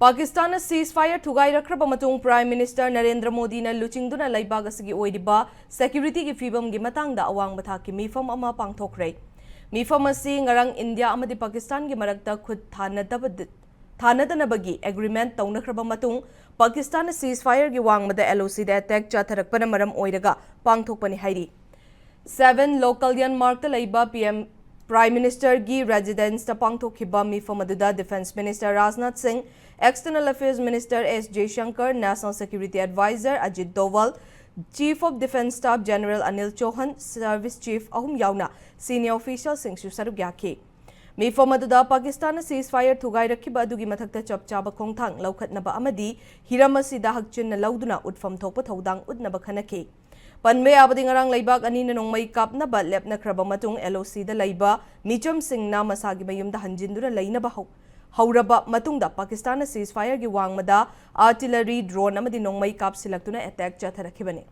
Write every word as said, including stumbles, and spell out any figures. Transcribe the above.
ꯄꯥꯀꯤꯁꯇꯥꯟꯅ ceasefire ꯊꯨꯒꯥꯏꯔꯛꯈ꯭ꯔꯕ ꯃꯇꯨꯡ Prime Minister Narendra ꯃꯣꯗꯤꯅ ꯂꯨꯆꯤꯡꯗꯨꯅ ꯂꯩꯕꯥꯛ ꯑꯁꯤꯒꯤ ꯑꯣꯏꯔꯤꯕ securityꯒꯤ ꯐꯤꯕꯝꯒꯤ ꯃꯇꯥꯡꯗ ꯑꯋꯥꯡꯕ ꯊꯥꯛꯀꯤ ꯃꯤꯐꯝ ꯑꯃ ꯄꯥꯡꯊꯣꯛꯈ꯭ꯔꯦ꯫ ꯃꯤꯐꯝ ꯑꯁꯤ ꯉꯔꯥꯡ ꯏꯟꯗꯤꯌꯥ ꯑꯃꯗꯤ ꯄꯥꯀꯤꯁꯇꯥꯟꯒꯤ ꯃꯔꯛꯇ ꯈꯨꯠ ꯊꯥꯅꯗꯕꯗ-, ꯊꯥꯅꯗꯅꯕꯒꯤ agreement ꯇꯧꯅꯈ꯭ꯔꯕ ꯃꯇꯨꯡ ꯄꯥꯀꯤꯁꯇꯥꯟꯅ ceasefireꯒꯤ ꯋꯥꯡꯃꯗ LOCꯗ attack ꯆꯠꯊꯔꯛꯄꯅ ꯃꯔꯝ ꯑꯣꯏꯔꯒ ꯄꯥꯡꯊꯣꯛꯄꯅꯤ ꯍꯥꯏꯔꯤ꯫ Seven Local Landmarkꯇ ꯂꯩꯕ PM, Prime Ministerꯒꯤ residenceꯇ ꯄꯥꯡꯊꯣꯛꯈꯤꯕ ꯃꯤꯐꯝ ꯑꯗꯨꯗ Defence Minister ꯔꯥꯖꯅꯥꯊ ꯁꯤꯡ, External Affairs Minister S ꯖꯌꯁꯪꯀꯔ, National Security Advisor Ajit ꯗꯣꯚꯜ, Chief of Defence Staff General Anil ꯆꯧꯍꯥꯟ, Service Chief ꯑꯍꯨꯝ ꯌꯥꯎꯅ senior officialꯁꯤꯡꯁꯨ ꯁꯔꯨꯛ ꯌꯥꯈꯤ꯫ ꯃꯤꯐꯝ ꯑꯗꯨꯗ ꯄꯥꯀꯤꯁꯇꯥꯟꯅ ceasefire ꯊꯨꯒꯥꯏꯔꯛꯈꯤꯕ ꯑꯗꯨꯒꯤ ꯃꯊꯛꯇ ꯆꯞ ꯆꯥꯕ ꯈꯣꯡꯊꯥꯡ ꯂꯧꯈꯠꯅꯕ ꯑꯃꯗꯤ ꯍꯤꯔꯝ ꯑꯁꯤꯗ ꯍꯛꯆꯤꯟꯅ ꯂꯧꯗꯨꯅ ꯎꯠꯐꯝ ꯊꯣꯛꯄ ꯊꯧꯗꯥꯡ ꯎꯠꯅꯕ ꯈꯟꯅꯈꯤ꯫ ꯄꯟꯕ ꯌꯥꯕꯗꯤ, ꯉꯔꯥꯡ ꯂꯩꯕꯥꯛ ꯑꯅꯤꯅ ꯅꯣꯡꯃꯩ ꯀꯥꯞꯅꯕ ꯂꯦꯞꯅꯈ꯭ꯔꯕ ꯃꯇꯨꯡ LOCꯗ ꯂꯩꯕ ꯃꯤꯆꯝꯁꯤꯡꯅ ꯃꯁꯥꯒꯤ ꯃꯌꯨꯝꯗ ꯍꯟꯖꯤꯟꯗꯨꯅ ꯂꯩꯅꯕ ꯍꯧ-, ꯍꯧꯔꯕ ꯃꯇꯨꯡꯗ ꯄꯥꯀꯤꯁꯇꯥꯟꯅ ceasefireꯒꯤ ꯋꯥꯡꯃꯗ artillery, drone ꯑꯃꯗꯤ ꯅꯣꯡꯃꯩ ꯀꯥꯞꯁꯤꯜꯂꯛꯇꯨꯅ attack ꯆꯠꯊꯔꯛꯈꯤꯕꯅꯤ꯫